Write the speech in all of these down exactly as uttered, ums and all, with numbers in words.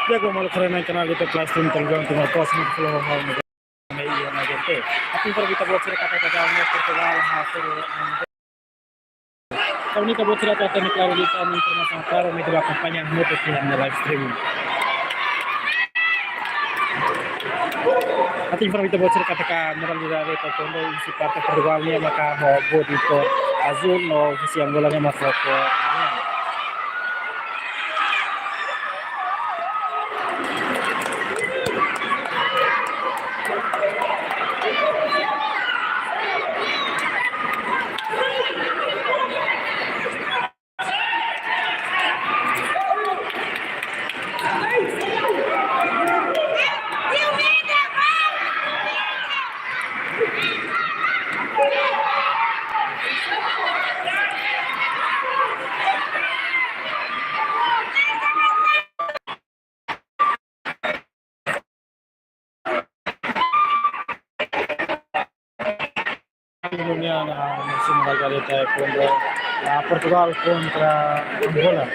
Di'ak, maluk sira, iha kanál YouTube live stream Telegram Timor Post, no follow ho media na gente. Atu informa ita-boot sira katak Portugal hasil. Kami ita-boot sira atu hatene klaru liután informasaun klaru ne'ebé ita akompaña hamutuk iha live stream. Atu informa ita-boot sira katak modalidade taekwondo husi parte Portugal nian maka ho body kór azúl no husi Angola nian maka ho kór. Reunião na, na Sumagari Taekwondo, na Portugal contra Angola.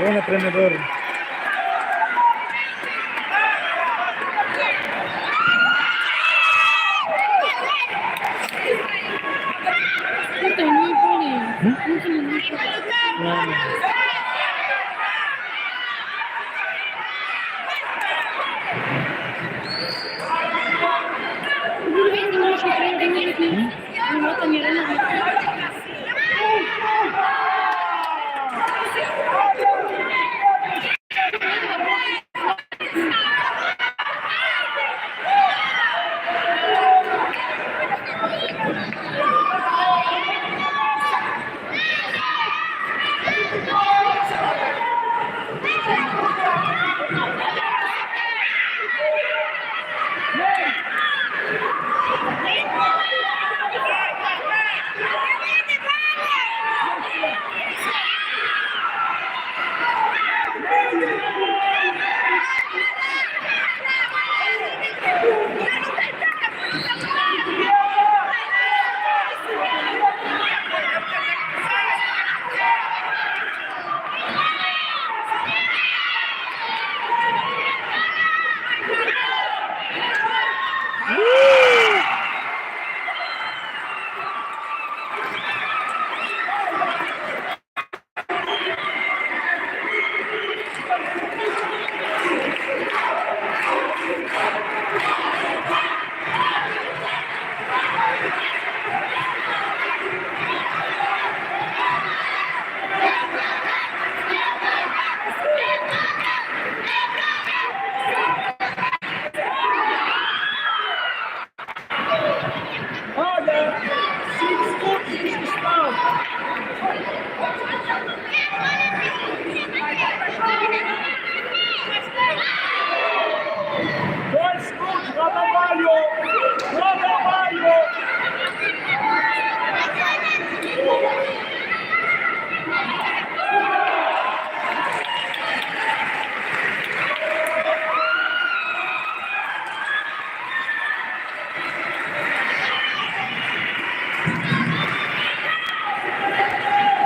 Bom aprendedor.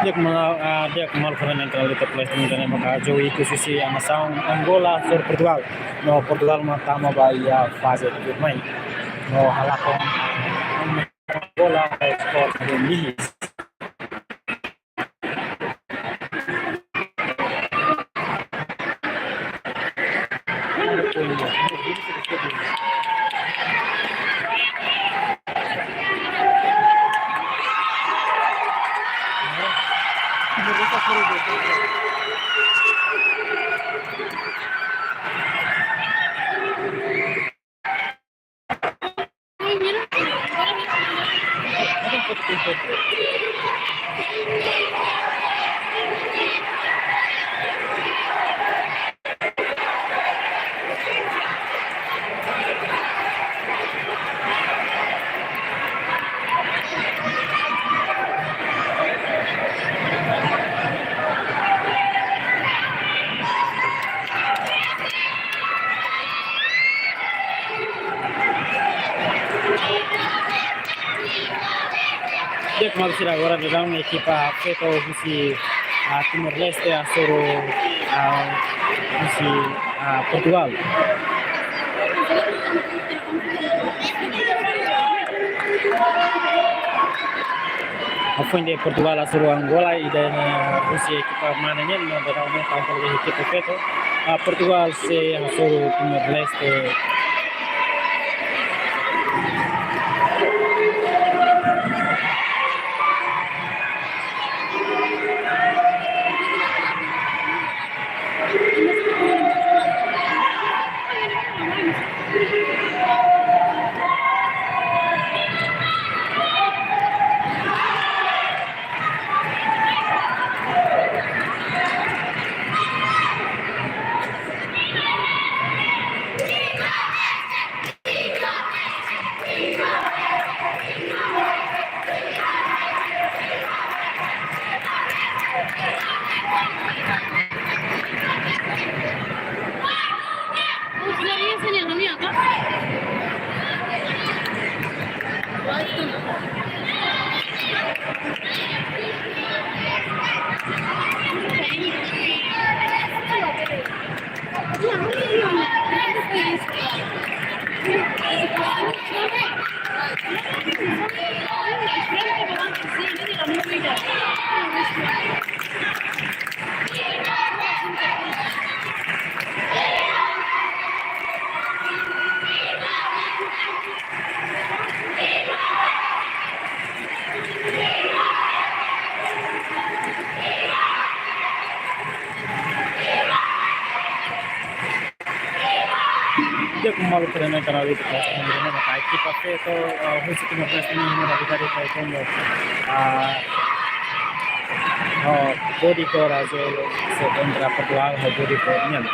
Di'ak maluk, ah, di'ak maluk sira, ne'e entra lite ples tumi dane maka jogu ikus husi nasaun Angola hasoru Portugal. No Portugal mak tama ba iha faze tuirmai. No halakon Angola skor dua nihil. Di'ak maluk sira, agora daudaun ekipa feto husi, ah, Timor-Leste hasoru, ah, husi, ah, Portugal. Hafoin ne'e Portugal hasoru Angola, ida-ne'e husi ekipa mana nian, no daudaun ne'e tanpa lagi ekipa feto. Ah, Portugal sei hasoru Timor-Leste. Di'ak maluk sira, ne'e entra lite ples tumi dane maka ekipa feto, ah, husi Timor-Leste nian, ne'e maka dari Taekwondo, ah, oh, body core hasoru, se kontra Portugal ho body core nian.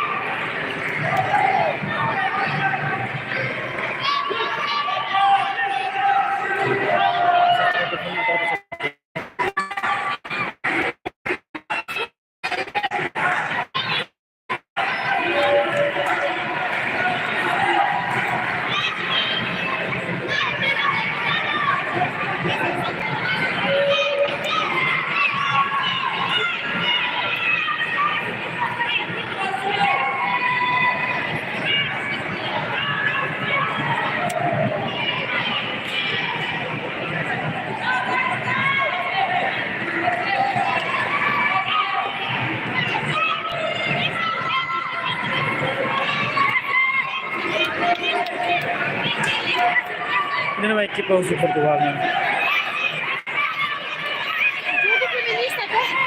Ne'e mak ekipa husi Portugal nian.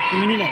Feminina.